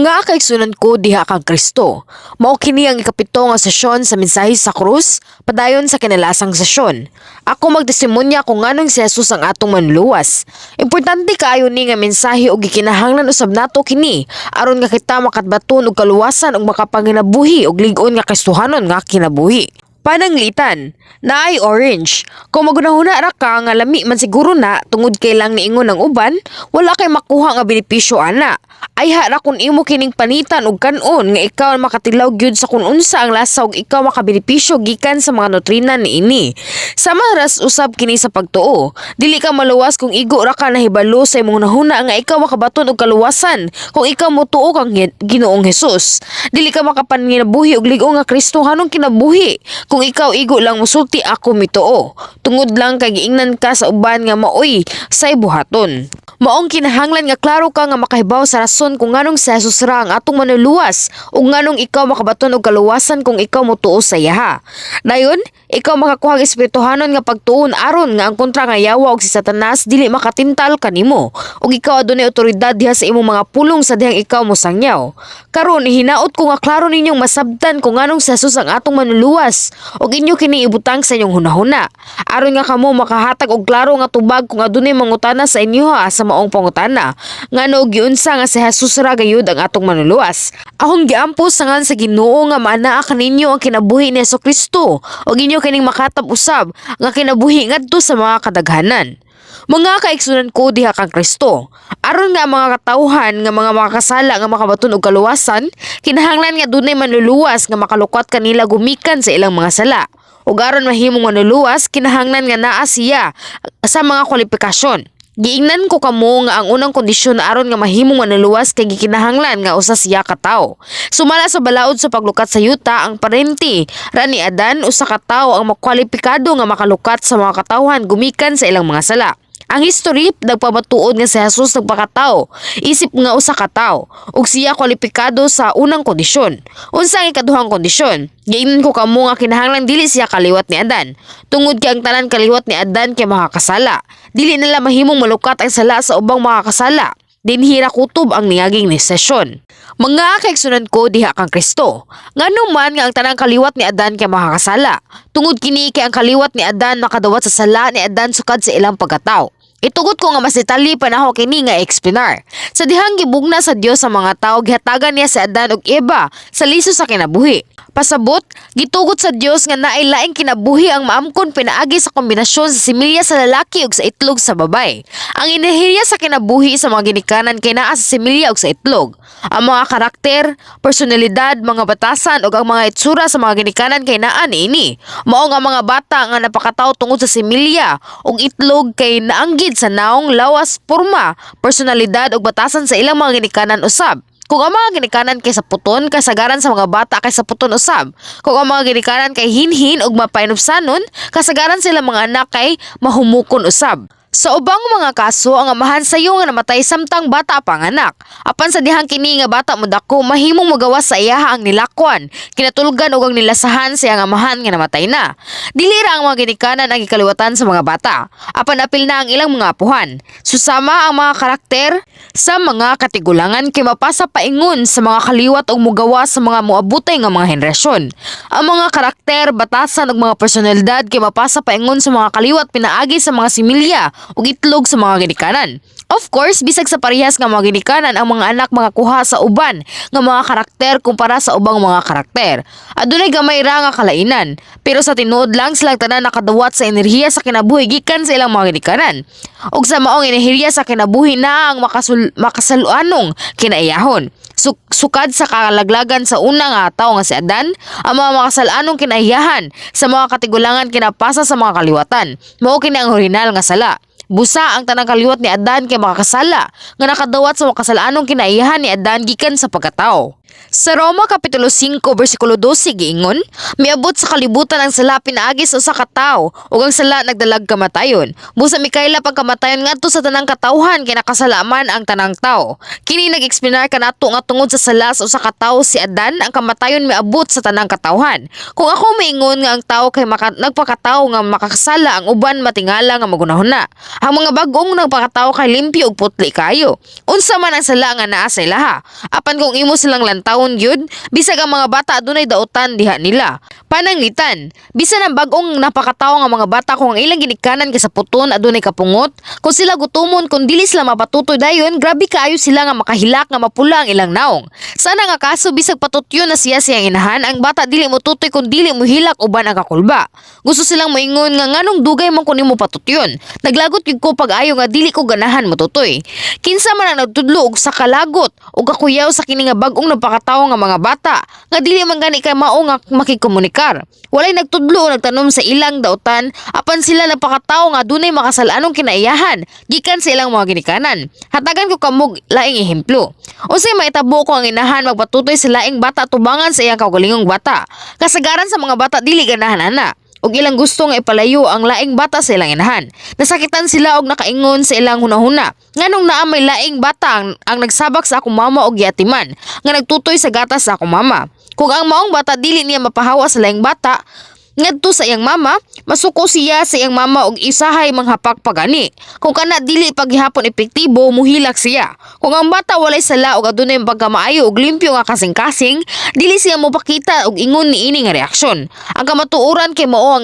Mga kaigsunan ko diha kang Kristo. Mao kini ang ikapito nga sesyon sa mensahe sa krus, padayon sa kinalasang sesyon. Ako magtestimonya kung nganong si Jesus ang atong manluluwas. Importante kaayo ni nga mensahe ug gikinahanglan usab nato kini aron nga kita makatbaton og kaluwasan ug makapanginabuhi og lig-on nga Kristohanon nga kinabuhi. Pananglitan, naay orange. Kung magunahuna ra ka nga lami man siguro na tungod kay lang niingon ang uban, wala kay makuha nga benepisyo ana. Ayha ra kung imo kining panitan og kan-on nga ikaw makatilaw gyud sa kung unsa ang lasa ug ikaw makabenepisyo gikan sa mga nutrinan niini. Sama ras usab kini sa pagtuo. Dili ka maluwas kung igo ra ka nahibalo sa imong hunahuna nga ikaw makabaton og kaluwasan kung ikaw motuo kang Ginoong Hesus. Dili ka makapanginabuhi og lig-on nga Kristohanong kinabuhi kung ikaw igo lang musulti, "Ako mituo," tungod lang kay giingnan ka sa uban nga maoy say buhaton. Maong kinahanglan nga klaro ka nga makahibaw sa rason kung nganong si Jesus ra ang atong manluluwas ug nganong ikaw makabaton og kaluwasan kung ikaw motuo sa iyaha. Dayon, ikaw makakuha og espirituhanon nga pagtuon aron nga ang kontra nga yawa og si Satanas dili makatintal kanimo ug ikaw adunay otoridad diha sa imong mga pulong sa dihang ikaw mosangyaw. Karon, hinaot ko nga klaro ninyong masabtan kung nganong si Jesus ang atong manluluwas ug inyo kini ibutang sa inyong hunahuna aron nga kamo makahatag og klaro nga tubag kung adunay mangutana sa inyo ha sa maong pangutana ngano ug giunsa nga si Jesus ra gayud ang atong manluluwas. Akong giampo sa ngan sa Ginoo nga maanaa kaninyo ang kinabuhi ni Kristo ug inyo kining makatab usab nga kinabuhi ngadto sa mga kadaghanan. Mga kaigsunan ko diha kang Kristo, aron nga ang mga katawhan nga mga makakasala nga makabaton og kaluwasan, kinahanglan nga dunay manluluwas nga makalukat kanila gumikan sa ilang mga sala. Ug aron mahimong manluluwas, kinahanglan nga naa siya sa mga kwalifikasyon. Giingnan ko kamo nga ang unang kondisyon aron nga mahimong manluluwas kay gikinahanglan nga usa siya ka tawo. Sumala sa balaod sa paglukat sa yuta, ang parente ra ni Adan, usa ka tawo ang makwalipikado nga makalukat sa mga katawhan gumikan sa ilang mga sala. Ang history nagpamatuod nga si Jesus nagpakatao isip nga usa ka tawo ug siya kwalipikado sa unang kondisyon. Unsa ang ikaduhang kondisyon? Giingnan ko kamo nga kinahanglan dili siya kaliwat ni Adan. Tungod kay ang tanan kaliwat ni Adan kay makakasala. Dili nila mahimong malukat ang sala sa ubang makakasala. Dinhi ra kutob ang niaging ni sesyon. Mga kaigsunan ko diha kang Kristo, ngano man nga ang tanang kaliwat ni Adan kay makakasala? Tungod kini kay ang kaliwat ni Adan makadawat sa sala ni Adan sukad sa ilang pagkatao. Itugot ko nga mas detalye pa nako kini nga explainer. Sa dihang gibugna sa Dios sa mga tao, gihatagan niya si Adan ug Eva sa liso sa kinabuhi. Pasabot, gitugot sa Dios nga naay laing kinabuhi ang maamkon pinaagi sa kombinasyon sa similya sa lalaki ug sa itlog sa babay. Ang enerhiya sa kinabuhi sa mga ginikanan kay naa sa similya ug sa itlog. Ang mga karakter, personalidad, mga batasan ug ang mga itsura sa mga ginikanan kay naa niini. Mao nga mga bata nga napakataw tungod sa similya ug itlog kay naanggid sa naong, lawas, porma, personalidad ug batasan sa ilang mga ginikanan usab. Kung ang mga ginikanan kay saputon, kasagaran sa mga bata kay saputon usab. Kung ang mga ginikanan kay hinhin ug mapainupsanon, kasagaran sila mga anak kay mahumukon usab. Sa ubang mga kaso, ang amahan sayo nga namatay samtang bata pa ang anak. Apan sa dihang kini nga bata modako, mahimong magawas sa iyaha ang nilakwan, kinatulgan ug ang nilasahan sa iyang amahan nga namatay na. Dili ra ang mga ginikanan ang gikaliwatan sa mga bata. Apan apil na ang ilang mga apuhan. Susama ang mga karakter sa mga katigulangan kay mapasa paingon sa mga kaliwat ug mugawas sa mga moabutay nga mga henerasyon. Ang mga karakter, batasan ug mga personalidad kay mapasa paingon sa mga kaliwat pinaagi sa mga similya ug itlog sa mga ginikanan. Of course, bisag sa parehas nga mga ginikanan, ang mga anak makakuha sa uban nga mga karakter kumpara sa ubang mga karakter. Adunay gamay ra nga kalainan, pero sa tinuod lang, silang tanan nakadawat sa enerhiya sa kinabuhi gikan sa ilang mga ginikanan. Ug sa maong enerhiya sa kinabuhi na ang makasaluanong kinaiyahon. Sukad sa kalaglagan sa una nga tawo nga si Adan, ang mga makasalanong kinaiyahan sa mga katigulangan kinapasa sa mga kaliwatan. Mao kini ang orihinal nga sala. Busa ang tanang kaliwat ni Adan kay makakasala nga nakadawat sa makasalanong kinaiyahan ni Adan gikan sa pagkatao. Sa Roma Kapitulo 5 versikulo 12 giingon, "Miabot sa kalibutan ang sala pinaagi sa usa ka tawo ug ang sala nagdalag kamatayon. Busa mikaylap ang kamatayon ngadto sa tanang katawhan kay nakasala man ang tanang tawo." Kini nag-explain kanato nga tungod sa sala sa usa ka tawo, si Adan, ang kamatayon miabot sa tanang katawhan. Kung ako maingon nga ang tawo kay nagpakatawo nga makakasala, ang uban matingala nga magunahuna. Ang mga bag-ong nagpakatawo kay limpyo ug putli kayo. Unsa man ang sala nga naa sa ilaha? Apan kung imo silang lantawon gyud, bisag ang mga bata adunay dautan diha nila. Pananglitan, bisan ang bag-ong napakatawo nga mga bata, kung ang ilang ginikanan kay saputon, adunay kapungot. Kung sila gutomon, kung dili sila mapatutoy dayon, grabe kaayo sila nga makahilak nga mapula ang ilang naong. Sana nga kaso, bisag patutyo na siya siyang inahan, ang bata dili mo tutoy kung dili mo hilak uban ang kakulba. Gusto silang moingon nga nganong dugay man ko nimo patutyon. Naglagot gyud ko pag-ayo nga dili ko ganahan motutoy. Kinsa man ang nagtudlo og sa kalagot o kakuyaw sa kini nga bag-ong nagpakatawo nga mga bata nga dili man gani kay mao nga makigkomunikar? Walay nagtudlo o nagtanom sa ilang dautan, apan sila nagpakatawo nga dunay makasalanong kinaiyahan gikan sa ilang mga ginikanan. Hatagan ko kamog laing ehemplo. Unsay mahitabo kung ang inahan magpatutoy sa laing bata tubangan sa iyang kaugalingong bata? Kasagaran sa mga bata dili ganahan ana ug ilang gusto nga ipalayo ang laing bata sa ilang inahan. Nasakitan sila og nakaingon sa ilang hunahuna, "Nganong naa may laing bata ang nagsabak sa akong mama og giatiman nga nagtutoy sa gatas sa akong mama?" Kung ang maong bata dili niya mapahawa sa laing bata ngadto sa iyang mama, masuko siya sa iyang mama og isahay manghapak pagani. Kung kana dili paghihapon epektibo, muhilak siya. Kung ang bata walay sala og adunay pagkamaayo og limpyo nga kasing-kasing, dili siya mopakita og ingon niini nga reaksyon. Ang kamatuoran kay mao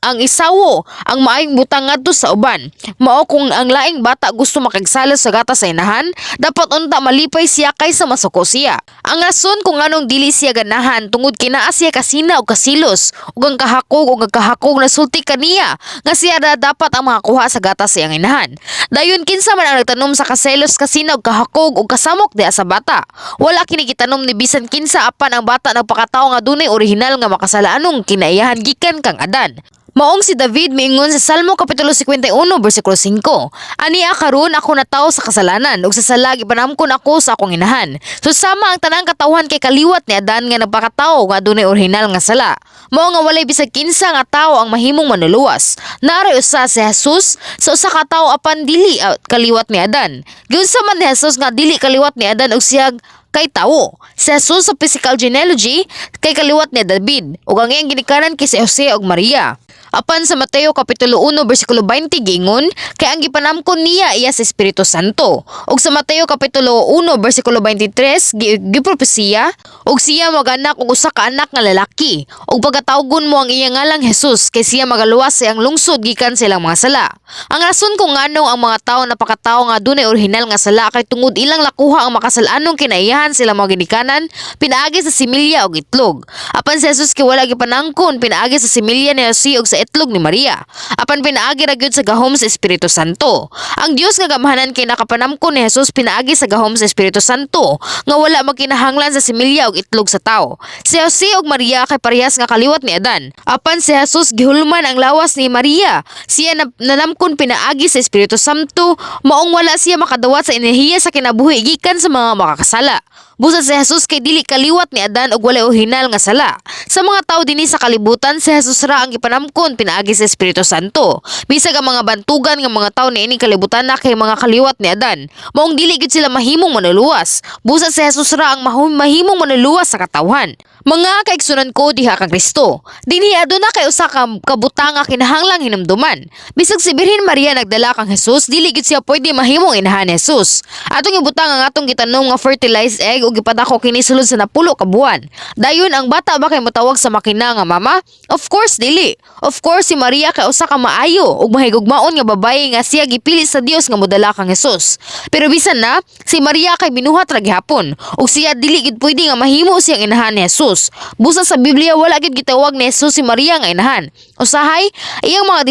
ang isawo ang maayong butang ngadto sa uban. Mao kung ang laing bata gusto makigsalo sa gatas sa inahan, dapat unta malipay siya kaysa masuko siya. Ang rason kung nganong dili siya ganahan tungod kinaa siya kasina og kasilos ug ang kahakog ug ang kahakog nasulti kaniya nga siya ra dapat ang makakuha sa gatas sa iyang inahan. Dayon kinsa man ang nagtanom sa kaselos, kasina ug kahakog ug kasamok diha sa bata? Wala kini gitanom ni bisan kinsa, apan ang bata nagpakatawo nga dunay orihinal nga makasalaanong kinaiyahan gikan kang Adan. Maong si David miingon sa Salmo Kapitulo 51 bersikulo 5, "Ania karon ako natawo sa kasalanan ug sa sala gipanamkon ako sa akong inahan." So sama ang tanang katawhan kay kaliwat ni Adan nga nagpakatawo nga adunay orihinal nga sala. Mao nga walay bisag kinsa nga tawo ang mahimong manuluwas. Naa ray usa, si Jesus, sa usa ka tawo apan dili kaliwat ni Adan. Giunsa man ni Jesus nga dili kaliwat ni Adan ug siya kay tawo? Si Jesus sa physical genealogy kay kaliwat ni David ug ang iyang ginikanan kay si Jose ug Maria. Apan sa Mateo Kapitulo 1 bersikulo 20 giingon, kay ang gipanamkon niya iya sa Espiritu Santo. Ug sa Mateo Kapitulo 1 bersikulo 23 gipropesiya, "Ug siya maganak og usa ka anak nga lalaki ug pagatawgon mo ang iya ngalang Jesus kay siya magaluwas sa iyang lungsod gikan sa ilang mga sala." Ang rason kung nganong ang mga tawo napakatawo nga dunay orihinal nga sala kay tungod ilang nakuha ang makasalanong kinaiyahan sila mga ginikanan pinaagi sa similya og itlog. Apan si Jesus kay wala gipanangkon pinaagi sa similya ni Jose ug sa itlog ni Maria. Apan pinaagi ra gyud sa gahom sa Espiritu Santo. Ang Dios nga gamhanan kay nakapanamkon ni Jesus pinaagi sa gahom sa Espiritu Santo nga wala magkinahanglan sa similya ug itlog sa tawo. Si Jose ug Maria kay parehas nga kaliwat ni Adan. Apan si Jesus gihulman ang lawas ni Maria. Siya nanamkon pinaagi sa Espiritu Santo, maong wala siya makadawat sa enerhiya sa kinabuhi gikan sa mga makakasala. Busa si Jesus kay dili kaliwat ni Adan ug walay orihinal nga sala. Sa mga tawo dinhi sa kalibutan, si Jesus ra ang gipanamkon pinaagi sa Espiritu Santo. Bisag ang mga bantugan nga mga tawo niining kalibutan na kay mga kaliwat ni Adan, maong dili gyud sila mahimong manuluwas. Busa si Jesus ra ang mahimong manuluwas sa katawhan. Mga kaigsunan ko diha kang Kristo, dinhi aduna kay usa ka kabutang nga kinahanglang hinumduman. Bisag si Birhen Maria nagdala kang Jesus, dili gyud siya pwede mahimong inahan ni Jesus. Atong ibutang ang atong gitanom nga fertilized egg ug gipadako kini sulod sa 10 ka buwan. Dayon ang bata ba kay motawag sa makina nga mama? Of course dili. Of course si Maria kay usa ka maayo ug mahigugmaon nga babaye nga siya gipili sa Dios nga modala kang Jesus. Pero bisan na si Maria kay binuhat ra gihapon ug siya dili gid pwede nga mahimo siyang inahan ni Jesus. Busa sa Biblia wala gid gitawag ni Jesus si Maria nga inahan. Usahay iyang mga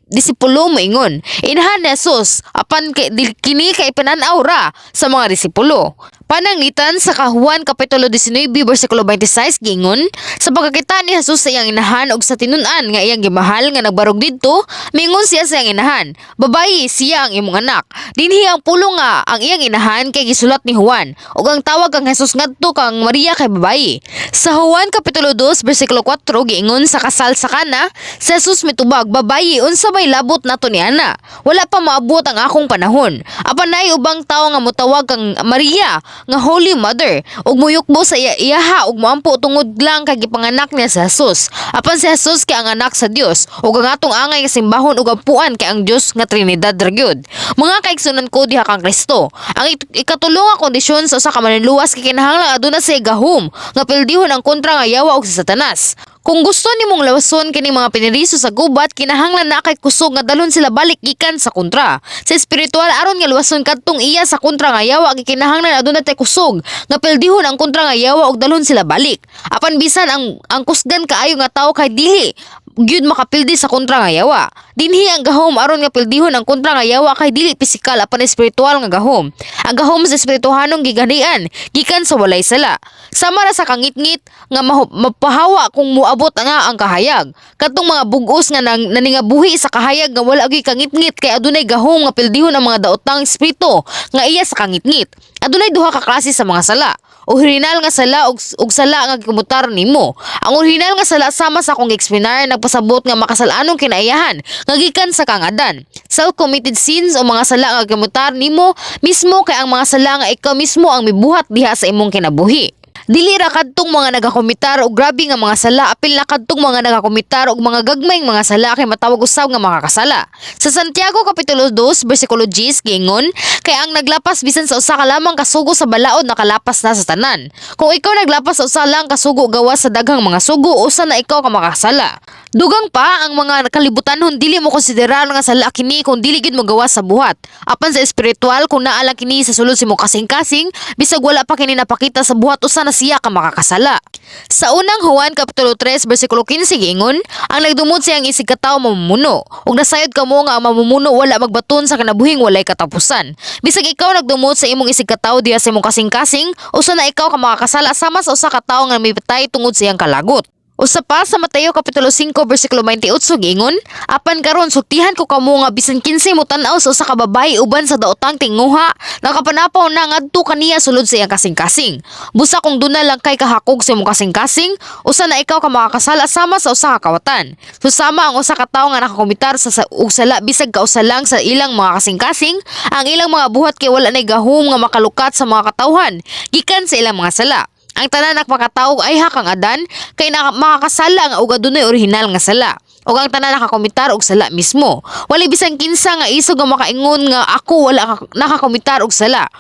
disipulo moingon, "Inahan ni Jesus," apan kay, kini kay panan-aw ra sa mga disipulo. Pananglitan sa Juan Kapitulo 19 bersikulo 26 giingon, sa pagkakita ni Jesus sa iyang inahan ug sa tinun-an nga iyang gimahal nga nagbarog didto, miingon siya sa iyang inahan, "Babayi, siya ang imong anak." Dinhi ang pulong nga "ang iyang inahan" kay gisulat ni Juan ug ang tawag kang Jesus ngadto kang Maria kay babayi. Sa Juan Kapitulo 2 bersikulo 4 giingon, sa kasal sa Kana, si Jesus mitubag, "Babayi, unsa may labot nato ni ana? Wala pa maabot ang akong panahon." Apan naay ubang tawo nga motawag kang Maria nga Holy Mother ug muyukbo sa iya iyaha ug moampo tungod lang kay gipanganak niya si Jesus. Apan si Jesus kay ang anak sa Dios ug ang atong angay nga simbahon ug ampuan kay ang Dios nga Trinidad ra gyud. Mga kaigsunan ko diha kang Kristo, ang ikatulo nga kondisyon sa usa ka manluluwas kay kinahanglan aduna siya gahom nga pildihon ang kontra nga yawa ug si Satanas. Kung gusto nimong lawason kining mga piniriso sa gubat, kinahanglan naa kay kusog nga dalhon sila balik gikan sa kontra. Sa espiritual, aron nga luwason kadtong iya sa kontra nga yawa, kinahanglan aduna tay kusog nga pildihon ang kontra nga yawa ug dalhon sila balik. Apan bisan ang kusgan kaayo nga tawo kay dili gyud makapildi sa kontra nga yawa. Dinhi ang gahom aron nga pildihon ang kontra nga yawa kay dili pisikal apan espiritual nga gahom. Ang gahom sa espirituhanong giganian gikan sa walay sala. Sama ra sa kangitngit nga mapahawa kung muabot nga ang kahayag. Katong mga bugos nga naningabuhi sa kahayag nga wala gyud kangitngit kay adunay gahom nga pildihon ang mga daotang espiritu nga iya sa kangitngit. Adunay duha ka klase sa mga sala: orihinal nga sala ug sala nga gikumutar nimo. Ang orihinal nga sala, sama sa akong gi-explain, nagpasabot nga makasalanong kinaiyahan nga gikan sa kang Adan. Self-committed sins o mga sala nga gikumutar nimo mismo kay ang mga sala nga ikaw mismo ang mibuhat diha sa imong kinabuhi. Dili ra kadtong mga nagakomitar og grabe nga mga sala, apil na kadtong mga nagakomitar og mga gagmayng mga sala kay matawag usab nga makakasala. Sa Santiago Kapitulo 2 bersikulo 10 giingon, "Kay ang naglapas bisan sa usa ka lamang kasugo sa balaod, nakalapas na sa tanan." Kung ikaw naglapas sa usa lang kasugo gawas sa daghang mga sugo, usa na ikaw ka makasala. Dugang pa, ang mga kalibutanhon dili mo konsiderar nga sala kini kung dili gid mo gawas sa buhat. Apan sa espiritual, kung naa lang kini sa sulod sa imong kasing-kasing, bisag wala pa kini napakita sa buhat, usa na siya ka makakasala. Sa Unang Juan Kapitulo 3 bersikulo 15 giingon, "Ang nagdumot sa iyang isigkatawo mamumuno, ug nasayod kamo nga ang mamumuno wala magbaton sa kinabuhing walay katapusan." Bisag ikaw nagdumot sa imong isigkatawo diha sa imong kasing-kasing, usa na ikaw ka makakasala sama sa usa ka tawo nga mipatay tungod sa iyang kalagot. Usa pa, sa Mateo Kapitulo 5 bersikulo 28 giingon, "Apan karon sultihan ko kamo nga bisan kinsay motan-aw sa usa ka babayi uban sa daotang tinguha, nakapanapaw na ngadto kaniya sulod sa iyang kasing-kasing." Busa kung duna lang kay kahakog sa imong kasing-kasing, usa na ikaw ka makakasala sama sa usa ka kawatan. Susama ang usa ka tawo nga nakakomitar og sala bisag kausa lang sa ilang mga kasing-kasing, ang ilang mga buhat kay wala nay gahom nga makalukat sa mga katawhan gikan sa ilang mga sala. Ang tanan nagpakatawo ayha kang Adan kay makakasala nga ug adunay orihinal nga sala. Ug ang tanan nakakomitar og sala mismo. Walay bisan kinsa nga isog nga makaingon nga "Ako wala nakakomitar og sala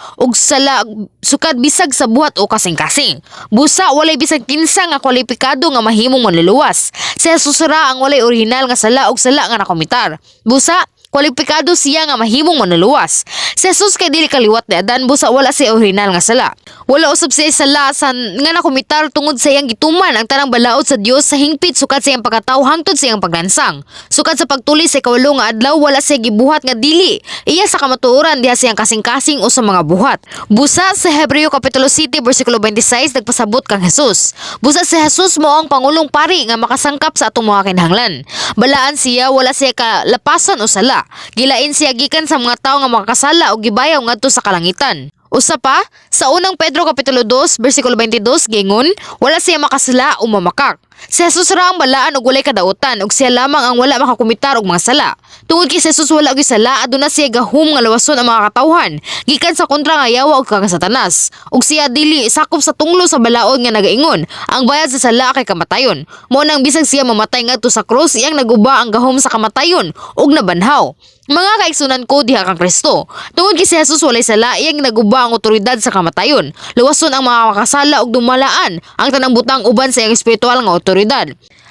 sukad bisag sa buhat o kasing-kasing." Busa walay bisan kinsa nga kwalipikado nga mahimong manluluwas. Si Jesus ra ang walay orihinal nga sala og sala nga nakomitar. Busa kwalipikado siya nga mahimong manluluwas. Si Jesus kay dili kaliwat ni Adan, busa wala siya orihinal nga sala. Wala usab siya sala sa nga nakomitar tungod sa iyang gituman ang tanang balaod sa Dios sa hingpit sukad sa iyang pagkatawo hangtod sa iyang paglansang. Sukad sa pagtuli sa ikawalo nga adlaw, wala siya gibuhat nga dili iya sa kamatuoran diha sa iyang kasing-kasing o sa mga buhat. Busa sa Hebreo Kapitulo 7 bersikulo 26 nagpasabot kang Jesus. Busa si Jesus mao ang pangulong pari nga makasangkap sa atong mga kinahanglan. Balaan siya, wala siya kalapasan o sala. Gilain siya gikan sa mga tawo nga makakasala o gibayaw ngadto sa kalangitan. Usa pa, sa Unang Pedro Kapitulo 2 bersikulo 22 giingon, "Wala siya makasala o mamakak." Si Jesus ra ang balaan ug walay kadautan ug siya lamang ang wala makakumitar og mga sala. Tungod kay si Jesus wala gyud sala, aduna siya gahom nga lawason ang mga katawhan gikan sa kontra nga yawa ug kang Satanas. Ug siya dili sakop sa tunglo sa balaod nga nagaingon, "Ang bayad sa sala kay kamatayon." Mao nang bisag siya mamatay ngadto sa krus, iyang naguba ang gahom sa kamatayon ug nabanhaw. Mga kaigsunan ko diha kang Kristo, tungod kay si Jesus walay sala, iyang naguba ang otoridad sa kamatayon. Luwason ang mga makasala ug dumalaan ang tanang butang uban sa iyang espiritual nga otoridad.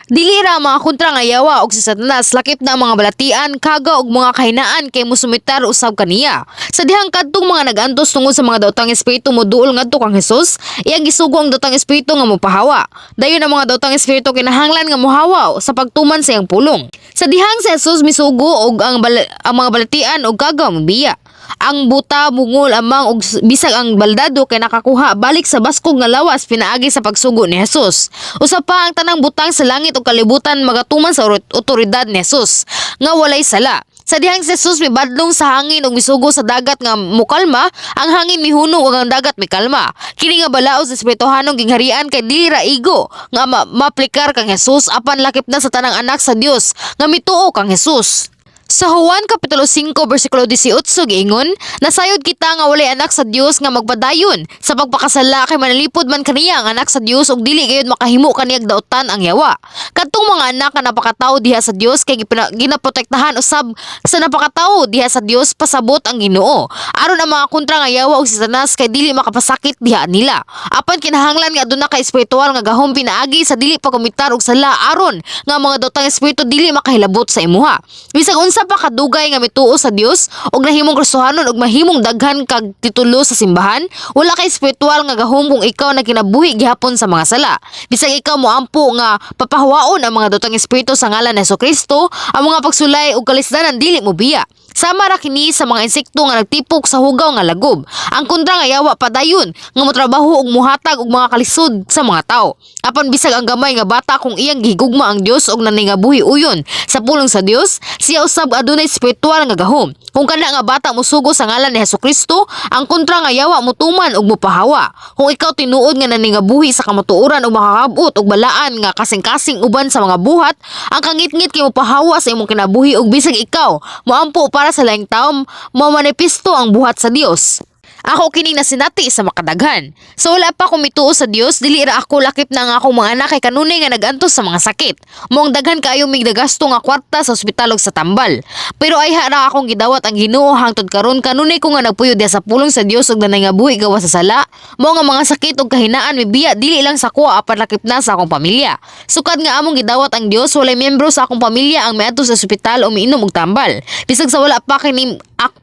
Dili ra ang mga kontra nga yawa og si Satanas, lakip na ang mga balatian, kaga ug mga kahinaan kay mosumitar usab kaniya. Sa dihang kadtong mga nag-antos tungod sa mga daotang espiritu moduol ngadto kang Jesus, iyang gisugo ang daotang espiritu nga mopahawa. Dayon ang mga daotang espiritu kinahanglan nga mohawa sa pagtuman sa iyang pulong. Sa dihang si Jesus misugo og ang mga balatian og kaga mobiya. Ang buta, bungol, amang ug bisag ang baldado kay nakakuha balik sa baskog nga lawas pinaagi sa pagsugo ni Jesus. Usa pa, ang tanang butang sa langit ug kalibutan magatuman sa otoridad ni Jesus nga walay sala. Sa dihang si Jesus mibadlong sa hangin ug misugo sa dagat nga mukalma, ang hangin mihunong ug ang dagat mikalma. Kini nga balaod sa espirituhanong gingharian kay dili ra igo nga maaplikar kang Jesus, apan lakip na sa tanang anak sa Dios nga mituo kang Jesus. Sa Juan Kapitulo 5 versikulo 18 giingon, "Nasayod kita nga walay anak sa Dios nga magpadayon sa pagpakasala kay manalipod man kaniya ang anak sa Dios ug dili gayud makahimo kaniyag dautan ang yawa." Kadtong mga anak nga napakatawo diha sa Dios kay ginaprotektahan usab sa napakatawo diha sa Dios, pasabot ang Ginoo. Aron ang mga kontra nga yawa ug si Satanas kay dili makapasakit diha nila. Apan kinahanglan nga aduna ka espiritual nga gahom pinaagi sa dili pagkomitar og sala aron nga ang mga daotang espiritu dili makahilabot sa imuha. Bisag unsa pa kadugay nga mituo sa Dios og nahimong Kristohanon og mahimong daghan kag titulo sa simbahan, wala kay espiritual nga gahom kung ikaw nagkinabuhi gihapon sa mga sala. Bisag ikaw moampo nga papahawaon ang mga daotang espiritu sa ngalan ni Kristo, ang mga pagsulay ug kalisdanan dili mo biya. Sama ra kini sa mga insekto nga nagtipok sa hugaw nga lagob. Ang kontra nga yawa padayon nga motrabaho og muhatag og mga kalisod sa mga tao. Apan bisag ang gamay nga bata, kung iyang gihigugma ang Dios og naningabuhi uyon sa pulong sa Dios, siya usab adunay espiritual nga gahom. Kung kana nga bata musugo sa ngalan ni Hesukristo, ang kontra nga yawa mutuman ug mupahawa. Kung ikaw tinuod nga naningabuhi sa kamatuoran ug makakabot og balaan nga kasing-kasing uban sa mga buhat, ang kangitngit kay mopahawa sa imong kinabuhi ug bisag ikaw moampo para sa laing tawo, mo manifesto ang buhat sa Dios. Ako kining nasinati sa makadaghan. Sa wala pa ko mituo sa Dios, dili ra ako, lakip na ang akong mga anak kay kanunay nga nagantos sa mga sakit. Mong daghan kaayo mig nagasto nga kwarta sa ospital ug sa tambal. Pero ayha ra akong gidawat ang Ginoo hangtod karon. Kanunay ko nga nagpuyo diha sa pulong sa Dios ug nanangabuhi gawas sa sala. Mao nga mga sakit ug kahinaan mibiya dili lang sa akoa apan lakip na sa akong pamilya. Sukad nga among gidawat ang Dios, walay miyembro sa akong pamilya ang miadto sa ospital o miinom og tambal. Bisag sa wala pa kini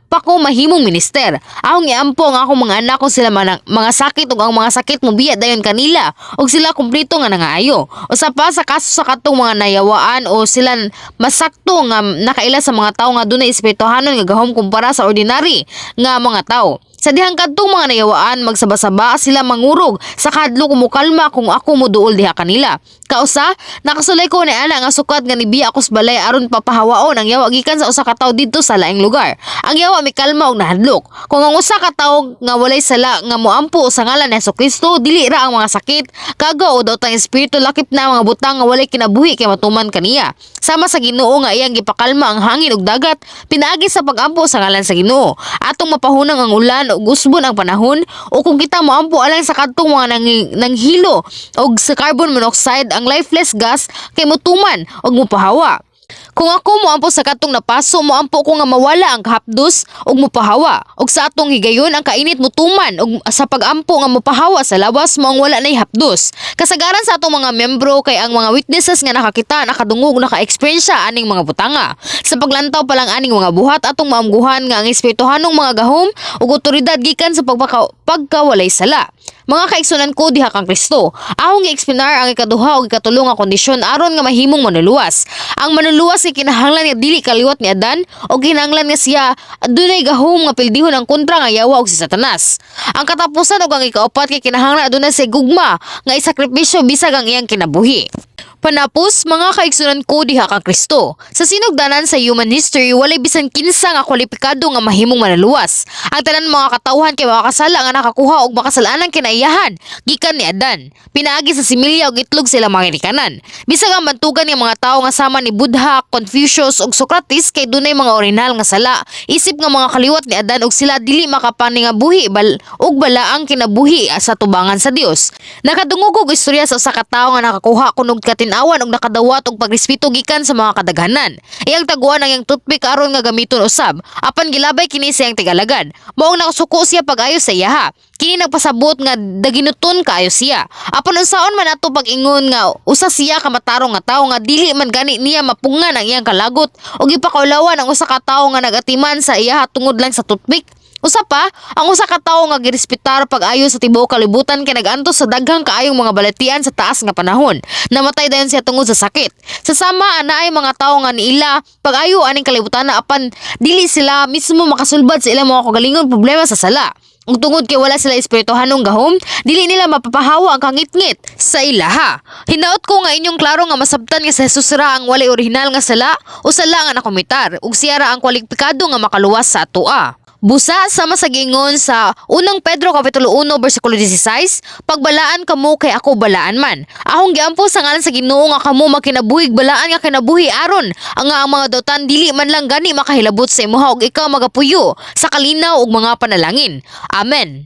pa ko mahimong minister, akong iampo ang akong mga anak kung sila mga sakit ug ang mga sakit mobiya dayon kanila ug sila kumpleto nga nangaayo. Usa pa, sa kaso sa katong mga nayawaan o sila, masakto nga nakaila sa mga tawo nga dunay espirituhanon nga gahom kumpara sa ordinary nga mga tawo. Sa dihang kadtong mga nayawaan magsaba-saba, sila mangurog sa kahadlok ug mukalma kung ako moduol diha kanila. Kausa, nakasulay ko ni ana nga sukad nga nibiya ako sa balay aron papahawaon ang yawa gikan sa usa ka tawo didto sa laing lugar, ang yawa mikalma og nahadlok. Kung ang usa ka tawo nga walay sala nga moampo sa ngalan ni Kristo, dili ra ang mga sakit, kaga o daotang espiritu, lakip na ang mga butang nga walay kinabuhi kay matuman kaniya. Sama sa Ginoo nga iyang gipakalma ang hangin ug dagat pinaagi sa pagampo sa ngalan sa Ginoo, atong mapahunang ang ulan ug usbon ang panahon, o kung kita moampo alang sa kadtong mga nanghilo og sa carbon monoxide, ang lifeless gas, kay motuman ug mopahawa. Kung ako moampo sa katong napaso, moampo ko nga mawala ang kahapdos ug mopahawa. Ug sa atong higayon, ang kainit motuman ug sa pagampo nga mopahawa sa lawas, mo ang wala nay hapdos. Kasagaran sa atong mga membro kay ang mga witnesses nga nakakita, nakadungog, naka-experience aning mga butanga. Sa paglantaw pa lang aning mga buhat, atong maamguhan nga ang espirituhanong mga gahom ug otoridad gikan sa pagkawalay sala. Mga kaigsunan ko diha kang Kristo, akong gi-explain ang ikaduha ug ikatulo nga kondisyon aron nga mahimong manluluwas. Ang manluluwas kay kinahanglan nga dili kaliwat ni Adan o kinahanglan nga siya adunay gahom nga pildihon ang kontra nga yawa ug si Satanas. Ang katapusan ug ang ikaupat kay kinahanglan aduna say gugma nga isakripisyo bisag ang iyang kinabuhi. Panapos, mga kaigsunan ko diha kang Kristo, sa sinugdanan sa human history, walay bisan kinsa nga kwalipikado nga mahimong manluluwas. Ang tanan mga katawhan kay makakasala nga nakakuha og makasalanang kinaiyahan gikan ni Adan, pinaagi sa similya ug itlog sa ilang mga ginikanan. Bisag ang bantugan nga mga tawo nga sama ni Buddha, Confucius ug Socrates kay dunay mga orihinal nga sala isip nga mga kaliwat ni Adan ug sila dili makapaningabuhi og balaang kinabuhi sa tubangan sa Dios. Nakadungog og istorya sa usa ka tawo nga nakakuha kunog katin-awan ug nakadawat og pagrespeto gikan sa mga kadaghanan. Iyang taguan ang iyang toothpick aron nga gamiton usab, apan gilabay kini sa iyang tigalagad. Maong nakasuko siya pag-ayo sa iyaha. Kini nagpasabot nga daginuton kaayo siya. Apan unsaon man ato pag-ingon nga usa siya ka matarong nga tawo nga dili man gani niya mapungan ang iyang kalagot ug ipakaulawan ang usa ka tawo nga nagatiman sa iyaha tungod lang sa toothpick? Usa pa, ang usa ka tawo nga girespetar pag-ayo sa tibuok kalibutan kay nag-antos sa daghang kaayong mga balatian sa taas nga panahon. Namatay dayon siya tungod sa sakit. Sa sama, naay mga tawo nga niila pag-ayo aning kalibutan na apan dili sila mismo makasulbad sa ilang mga kagalingon problema sa sala. Ug tungod kay wala sila espirituhanong gahom, dili nila mapapahawa ang kangitngit sa ilaha. Hinaot ko nga inyong klaro nga masabtan nga si Jesus ra ang walay orihinal nga sala o sala nga nakomitar ug siya ra ang kwalipikado nga makaluwas sa atoa. Busa, sama sa giingon sa Unang Pedro kapitulo 1 bersikulo 16, "Pagbalaan kamo kay ako balaan man. Akong giampo sa ngalan sa Ginoo nga kamo magkinabuhig balaan nga kinabuhi aron ang mga dautan dili man lang gani makahilabot sa imuha ug ikaw magapuyo sa kalinaw ug mga panalangin." Amen.